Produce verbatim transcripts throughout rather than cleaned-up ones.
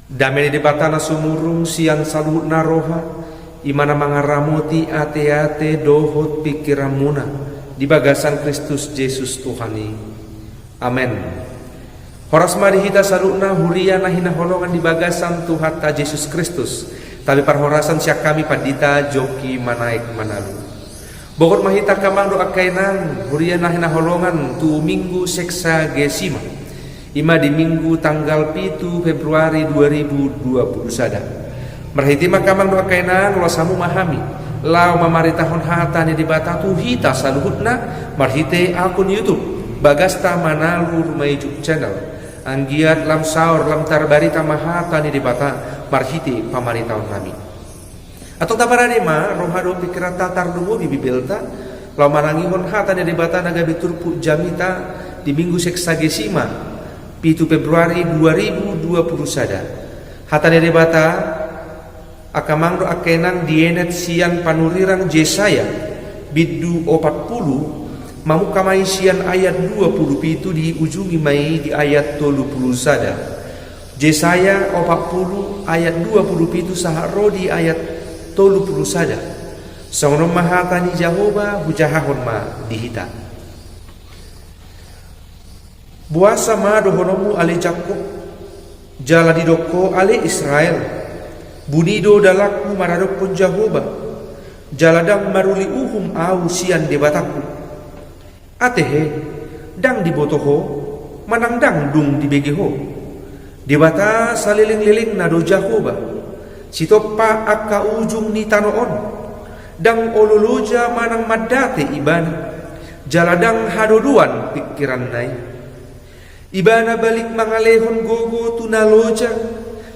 Dame ni Debata na sumurung sian saluhutna roha, i ma na mangaramoti ateate dohot pingkiranmuna di bagasan Kristus Jesus Tuhan i. Amen. Horas ma di hita saluhutna, huria na hinaholongan di bagasan Tuhanta Jesus Kristus. Tabi parhorasan sian hami Pandita Joki Manaek Manalu. Bogot ma hita angka amang dohot angka inang, huria na hinaholongan, tu Minggu Sexagesima, i ma di Minggu tanggal pitu Februari dua ribu dua puluh sada. Marhite i ma angka amang dohot angka inang, loas hamu ma hami laho mamaritahon hata ni Debata tu hita saluhutna marhite akun YouTube Bagasta Manalu Ruma Ijuk Channel. Anggiat lam saor lam tarbarita ma hata ni Debata marhite pamaritaonnami. Antong taparade ma roha dohot pingkiranta, tarlumobi Bibelta, laho manangihon hata ni Debata na gabe turpuk jamita di Minggu Sexagesima, pitu Februari dua ribu dua puluh sada. Hata ni Debata, angka amang dohot angka inang, dienet sian panurirang Jesaya, bindu opat pulu, mamungka ma i sian ayat dua pulu pitu, diujungi ma i di ayat tolu pulu sada. Jesaya opat pulu ayat dua pulu pitu sahat ro di ayat tolu pulu sada. Songon on ma hata ni Jahowa, hujahahon ma di hita. Boasa ma dohononmu ale Jakkob, jala didok ho ale Israel: Buni do dalanku maradophon Jahowa, jala ndang maruli uhum ahu sian Debatangku. Ate he, ndang diboto ho, manang ndang dung dibege ho? Debata salelenglelengna do Jahowa, sitompa angka ujung ni tano on. Ndang olo loja manang mandate Ibana, jala ndang hadodoan pingkiranna i. Ibana balik mangalehon gogo tu na loja,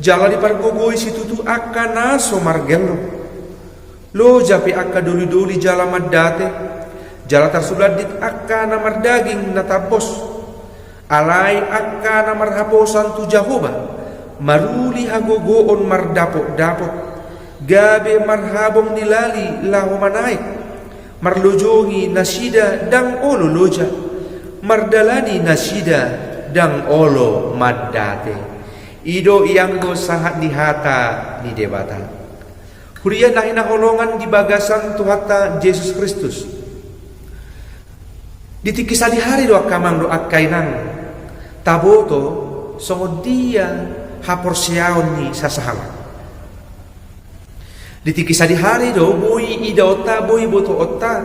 jala dipargogoi situtu angka na so margellok. Loja pe angka dolidoli jala mandate, jala tarsulandit angka na mardaging na tambos. Alai angka na marhaposan tu Jahowa, maruli hagogoon mardapotdapot, gabe marhabong ni lali laho manaek, marlojongi nasida ndang olo loja, mardalani nasida ndang olo mandate. I do ianggo sahat ni hata ni Debata. Huria na hinaholongan di bagasan Tuhanta Jesus Kristus. Di tingki sadihari do angka amang dohot angka inang taboto songon dia haporseaon ni sasahalak. Di tingki sadihari do boi idaonta, boi botoonta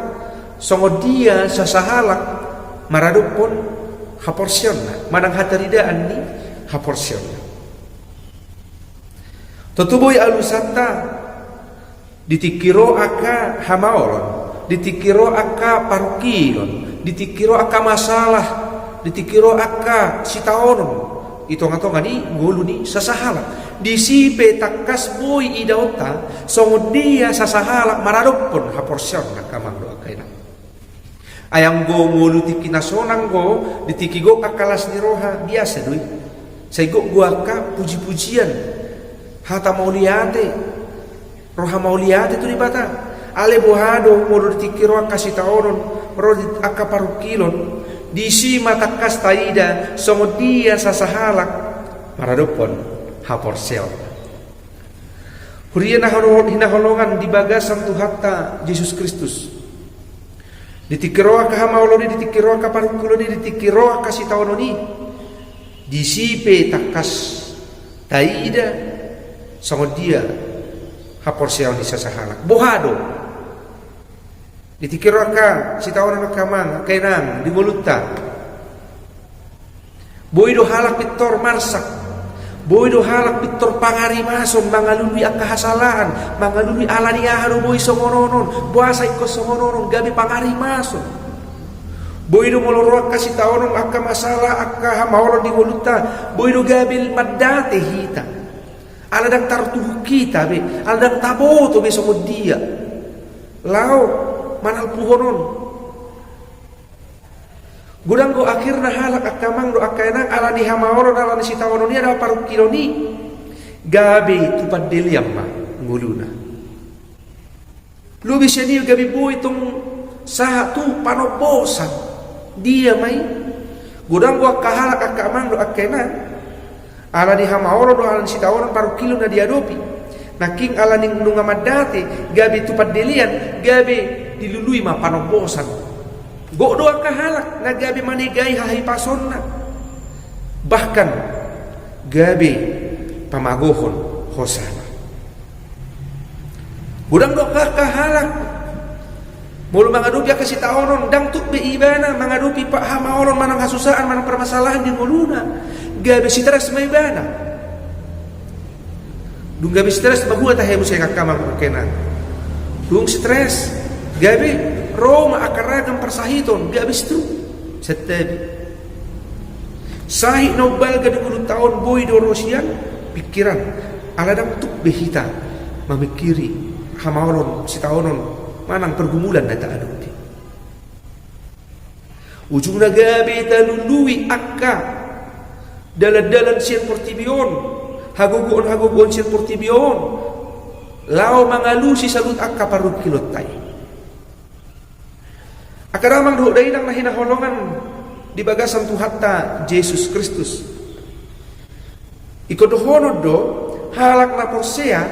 songon dia sasahalak maradophon haporseaonna, manang hataridaan ni haporseaonna. Tontu boi alusanta, di tingki ro angka hamaolon, di tingki ro angka parungkilon, di tingki ro angka masalah, di tingki ro angka sitaonon, i tongatonga ni ngolu ni sasahalak. Disi pe tangkas boi idaonta songon dia sasahalak maradophon haporseaonna, angka amang dohot angka inang. Ai anggo ngolu tingki na sonang do, di tingki gok angka las ni roha, biasa do i. Sai gok do angka pujipujian, hata mauliate, roha mauliate tu Debata. Alai boha do molo di tingki ro angka sitaonon, ro di angka parungkilon, disi ma tangkas taida songon dia sasahalak maradophon haporseaon. Huria na hinaholongan di bagasan Tuhanta Jesus Kristus. Di tingki ro angka hamaolon i, di tingki ro angka parungkilon i, di tingki ro angka sitaonon i, disi pe tangkas taida songon dia haporseaon ni sasahalak. Boha do? Di tingki ro angka sitaonon, angka amang, angka inang, di ngolunta. Boi do halak pintor marsak. Boi do halak pintor pangarimason, mangalului angka hasalaan, mangalului ala ni aha do boi songon on on, boasa ingkon songon on on, gabe pangarimason. Boi do molo ro angka sitaonon, angka masalah, angka hamaolon di ngolunta, boi do gabe mandate hita. Ala ndang tartuhuk hita be, ala ndang taboto be songon dia laho manalpuhon on. Godang do akhirna halak, angka amang dohot angka inang, ala ni hamaolon, ala ni sitaonon i, ala parungkilon i, gabe tu pandelean ma ngoluna. Lobi sian i gabe boi tong sahat tu panomposan. Dia ma i? Godang do angka halak, angka amang dohot angka inang, Ala ni hamaolon dohot ala ni sitaonon parungkilon na diadopi. Nangkin ala ni nunga mandate, gabe tu pandelean, gabe dilului ma panombosan. Gok do angka halak na gabe manegai hahipasonna. Bahkan gabe pamagohon hosana. Godang do angka halak, molo mangadopi angka sitaonon, ndang tuk be ibana mangadopi pa-, hamaolon manang hasusaan manang permasalahan di ngoluna. Gabe stres ma ibana. Dung gabe stres ma hua tahe muse angka amang angka inang. Dung stres, gabe ro ma angka ragam parsahiton, gabe stroke. Santabi. Sahit na umbalga di ngolunta on boi do ro sian pingkiran. Ala ndang tuk be hita mamingkiri hamaolon, sitaonon, manang pergumulan na taadopi. Ujungna gabe talului angka dalan-dalan sian portibi on, hagogoon-hagogoon sian portibi on, laho mangalusi saluhut angka parungkilonta i. Angka amang dohot dainang na hinaholongan di bagasan Tuhanta Jesus Kristus. Ingkon dohonon do, halak na porsea,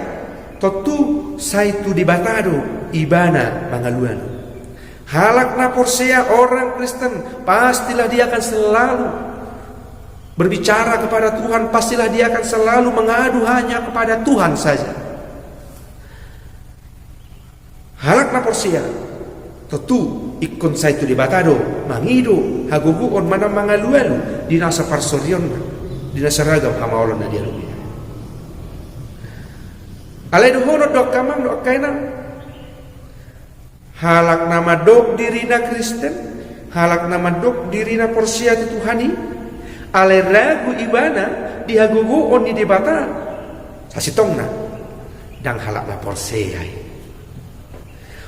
tontu sai tu Debata do ibana mangalualu. Halak na porsea, orang Kristen, pastilah dia akan selalu berbicara kepada Tuhan, pastilah dia akan selalu mengadu hanya kepada Tuhan saja. Halak na porsea, tontu ingkon sai tu Debata do mangido hagogoon manang mangalualu di nasa parsorionna, di nasa ragam hamaolon na dialupina. Alai dohonon do angka amang dohot angka inang, halak na mandok dirina Kristen, halak na mandok dirina porsea tu Tuhan i, alai ragu ibana di hagogoon ni Debata, sasintongna ndang halak na porsea i.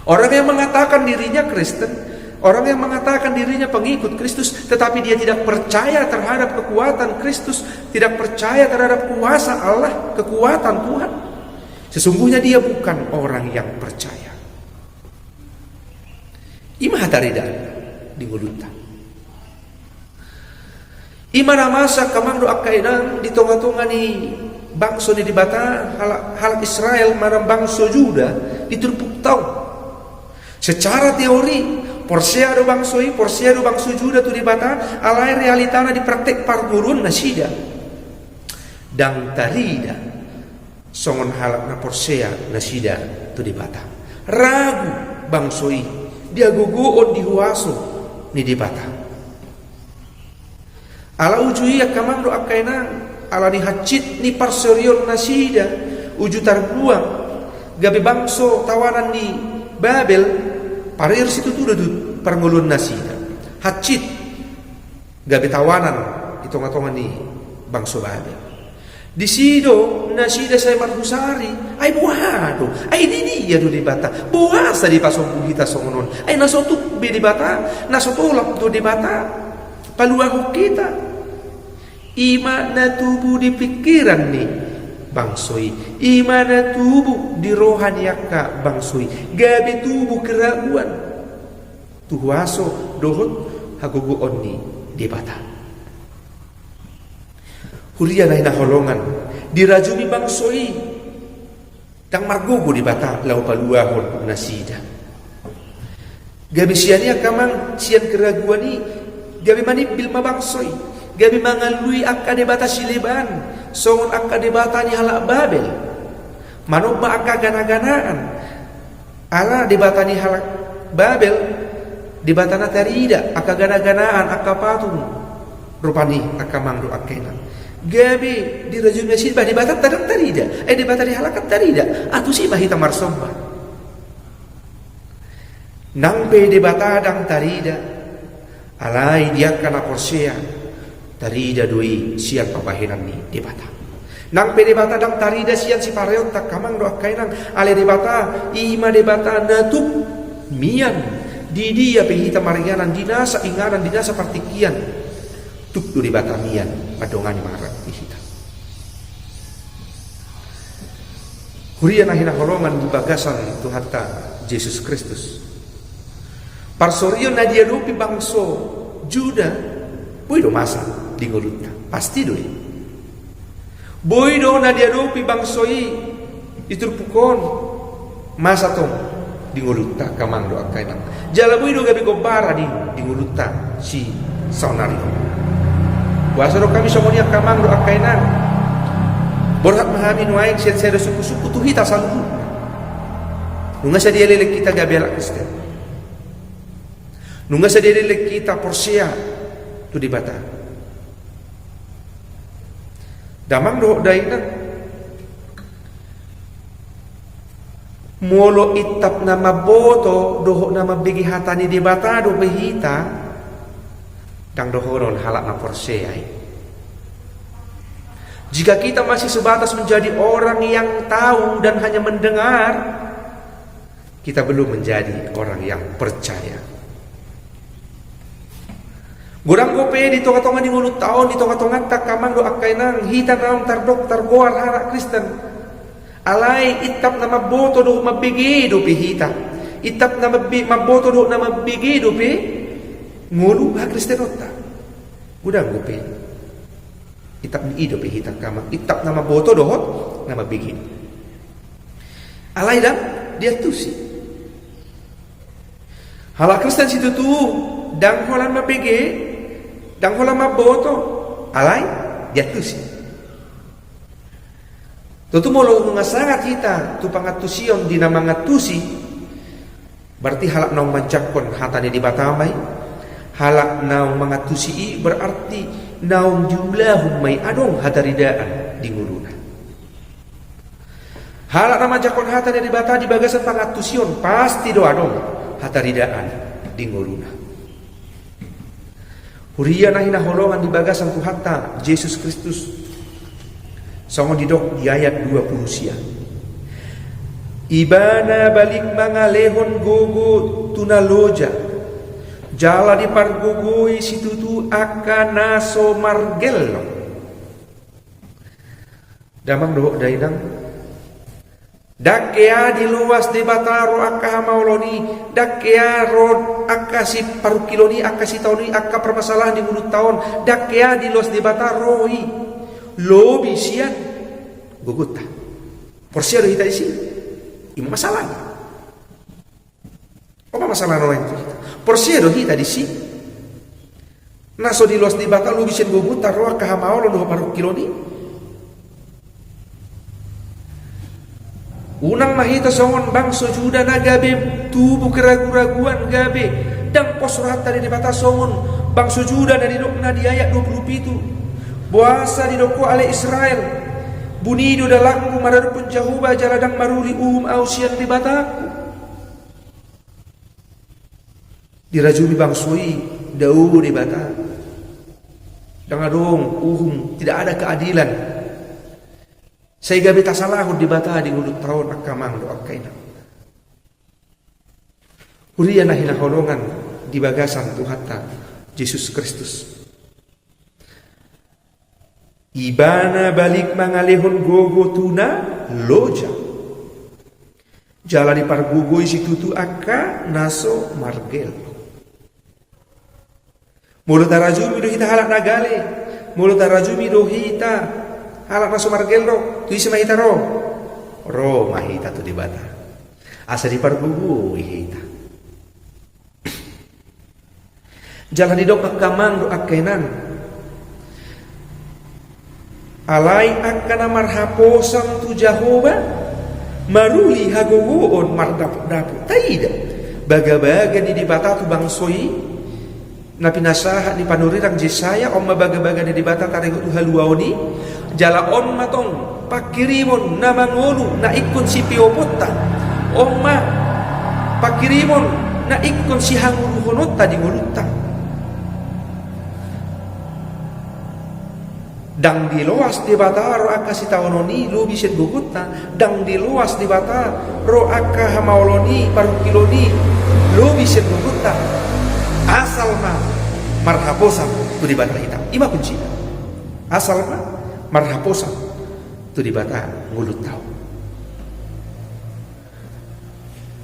Orang yang mengatakan dirinya Kristen, orang yang mengatakan dirinya pengikut Kristus, tetapi dia tidak percaya terhadap kekuatan Kristus, tidak percaya terhadap kuasa Allah, kekuatan Tuhan, sesungguhnya dia bukan orang yang percaya. I ma hataridaan di ngolunta. I ma na masa angka amang dohot angka inang di tonga-tonga ni bangso ni Debata, halak, halak Israel manang bangso Juda di turpukta on. Secara teori, porsea do bangso i, porsea do bangso Juda tu Debata, alai realitana di praktek parngoluon nasida ndang tarida songon halak na porsea nasida tu Debata. Ragu bangso i di hagogoon, di huaso ni Debata. Ala uju i angka amang dohot angka inang, ala ni hansit ni parsorion nasida, uju tarbuang gabe bangso tawanan ni Babel, parir situtu do tu parngoluon nasida. Hansit gabe tawanan di tonga-tonga ni bangso Babel. Disi do nasida sai marhusari, ai boha do, ai di dia do Debata, boasa dipasombu hita songon on, ai na so tuk be Debata, na so tolap do Debata paluahon hita. I ma na tubu di pingkiran ni bangso i, i ma na tubu di roha ni angka bangso i, gabe tubu keraguan tu huaso dohot hagogoon ni Debata. Huria na hinaholongan, dirajumi bangso i, ndang margogo Debata laho paluahon nasida. Gabe sian i angka amang, sian keraguan i, gabe manimbil ma bangso i, gabe mangalului angka debata sileban, songon angka debata ni halak Babel. Manomba angka gana-ganaan, ala debata ni halak Babel, debatana tarida, angka gana-ganaan, angka patung, rupani angka amang dohot angka inang. Gabe dirajumi nasida, bah, debatanta ndang tarida, eh, debata ni halak an tarida, antusi ma hita marsomba. Nang pe debata ndang tarida, alai di angka na porsea, tarida do i sian pambahenan ni Debata. Nang pe Debata ndang tarida sian sipareonta angka amang dohot angka inang, alai Debata, i ma Debata na tuk mian, di dia pe hita maringanan, di nasa inganan, di nasa partingkian, tuk do Debata mian mandongani, mangarangkuti hita. Huria na hinaholongan di bagasan Tuhanta Jesus Kristus. Parsorion na diadopi bangso Juda, boi do masa di ngolunta. Pasti do i. Boi do na diadopi bangso i di turpuk on. Masa tong di ngolunta angka amang dohot angka inang? Jala boi do gabe gombaran i di ngolunta sisaonari on? Boasa do hami songon i angka amang dohot angka inang? Borhat ma hami nuaeng sian sada sungkun-sungkun tu hita saluhutna. Nunga sadia leleng hita gabe halak Kristen? Nunga sadia leleng hita porsea tu Debata? Damang dohot dainang, molo intap na mamboto dohot na mambege hata ni Debata dope hita, ndang dohonon halak na porsea i. Jika kita masih sebatas menjadi orang yang tahu dan hanya mendengar, kita belum menjadi orang yang percaya. Godang dope di tonga-tonga ni ngolunta on, di tonga-tonganta angka amang dohot angka inang, hita naung tardok targoar halak Kristen. Alai intap na mamboto dohot mambege dope hita. Intap na mambe-, mamboto dohot na mambege dope ngolu hakristenonta. Godang dope. Intap ni i dope hita angka amang, intap na mamboto dohot na mambege. Alai ndang diantusi. Halak Kristen situtu ndang holan mambege, ndang holan mamboto, alai diantusi. Tontu molo nunga sangat hita tu pangantusion di na mangantusi, berarti halak naung manjangkon hata ni Debata ma i. Halak naung mangantusi i berarti naung diulahon ma i adong hataridaan di ngoluna. Halak na manjangkon hata ni Debata di bagasan pangantusion pasti do adong hataridaan di ngoluna. Huria na hinaholongan di bagasan Tuhanta Jesus Kristus. Songon didok di ayat dua pulu sia. Ibana balik mangalehon gogo tu na loja. Jala dipargogoi situtu angka na so margellok. Damang dohot dainang, ndang hea diloas Debata ro angka hamaolon i, ndang hea ro angka siparungkilon i, angka sitaonon i, angka parmasalahan di ngolunta on, ndang hea diloas Debata ro i lobi sian gogonta. Porsea do hita disi? I ma masalahna. On ma masalah na lain tu hita. Porsea do hita disi? Na so diloas Debata lobi sian gogonta ro angka hamaolon dohot parungkilon i. Unang ma hita songon bangso Juda na gabe tubu keragu-raguan, gabe ndang pos rohanta di Debata songon bangso Juda na nidokna di ayat dua pulu pitu. Boasa didok ho ale Israel, buni do dalangku maradophon Jahowa jala ndang maruli uhum ahu sian Debatangku. Dirajumi bangso i dao Debata. Ndang adong uhum, tidak ada keadilan. Sai gabe tasalahon Debata di ngolunta on angka amang dohot angka inang. Huria na hinaholongan di bagasan Tuhanta Jesus Kristus. Ibana balik mangalehon gogo tu na loja. Jala dipargogoi situtu angka na so margellok. Molo tarajumi do hita halak na gale, molo tarajumi do hita halak na so margellok, tu ise ma hita ro? Ro ma hita tu Debata. Asa dipargogoi hita. Jala didok angka amang dohot angka inang. Alai angka na marhaposan tu Jahowa, maruli hagogoon mardapot-dapot. Taida bagabaga ni Debata tu bangso i, na pinasahat ni panurirang Jesaya, on ma bagabaga ni Debata taringot tu haluaon i, jala on ma tong pangkirimon na mangolu na ingkon sipioponta. On ma pangkirimon na ingkon sihangoluhononta di ngolunta. Ndang diloas Debata ro angka sitaonon i lobi sian gogonta, ndang diloas Debata ro angka hamaolon i, parungkilon i lobi sian gogonta. Asal ma marhaposan tu Debata hita. I ma kuncina. Asal ma marhaposan tu Debata ngolunta on.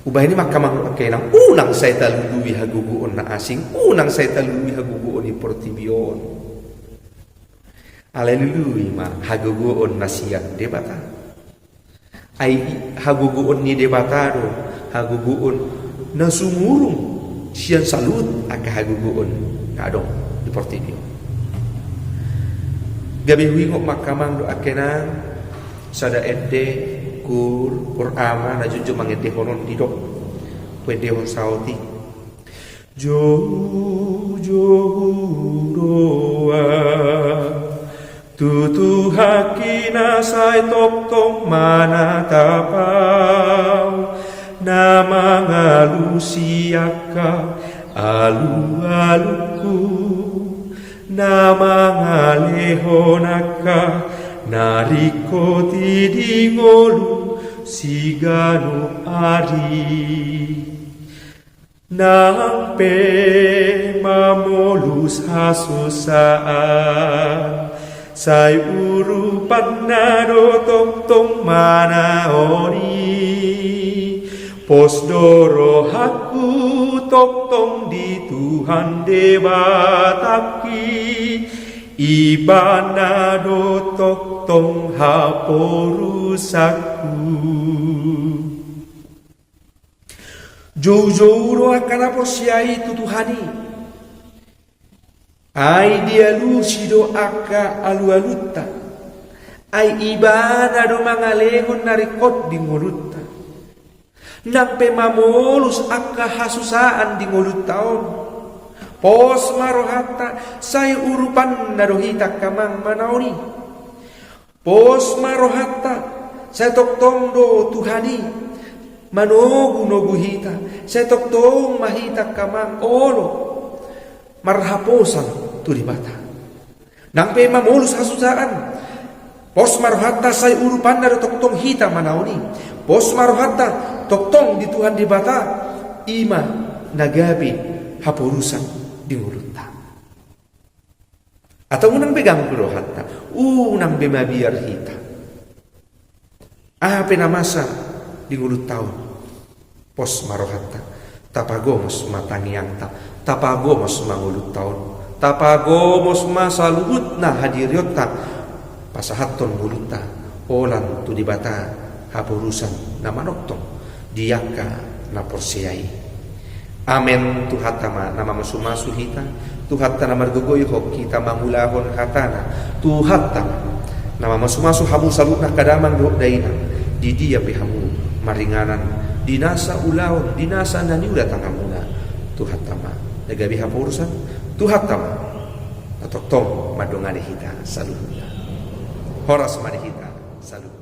Umbahen i ma angka amang dohot angka inang, unang sai talului hagogoon na asing, unang sai talului hagogoon ni portibi on. Alai lului ma hagogoon na sian Debata. Ai hagogoon ni Debata do hagogoon na sumurung sian saluhut angka hagogoon na adong di portibi on. Gabe huingot ma angka amang dohot angka inang, sada ende, kur, kur ama na jotjot mangendehon on, didok huendehon saotik. Joujou do ahu tu Tuhanki na sai tongtong manatap ahu, na mangalusi angka alualungku, na mangalehon angka na ringkot i di ngolu siganup ari. Nang pe mamolus hasusaan, sai urupanna do tongtong manaon i. Pos do rohangku tongtong di Tuhan Debatangki, Ibana do tongtong haporusanku. Joujou do angka na porsea i tu Tuhan i. Ai dialusi do angka alualunta. Ai Ibana do mangalehon na ringkot di ngolunta. Nang pe mamolus angka hasusaan di ngolunta on, pos ma rohanta, sai urupanna do hita angka amang manaon i. Pos ma rohanta, sai tongtong do Tuhan i manogunogu hita, sai tongtong ma hita angka amang olo marhaposan tu Debata. Nang pe mamolus hasusaan, pos ma rohanta, sai urupanna do tongtong hita manaon i. Pos ma rohanta, tongtong di Tuhan Debata, i ma na gabe haporusan di ngolunta. Atau unang be ganggu rohanta, unang be mabiar hita. Aha pe na masa di ngolunta on, pos ma rohanta, tapagomos ma tangiangta, tapagomos ma ngolunta on, tapagomos ma saluhut na hadirionta, pasahathon ngolunta holan tu Debata haporusan na manongtong di angka na porsea i. Amen. Tuhanta ma na mamasumasu hita, Tuhanta na margogoihon hita mangulahon hatana, Tuhanta ma na mamasumasu hamu saluhutna angka damang dohot dainang, di dia pe hamu maringanan, di nasa ulaon, di nasa na niula tanganmuna, Tuhanta ma na gabe haporusan, Tuhanta ma na tongtong mandongani hita saluhutna. Horas ma di hita saluhutna.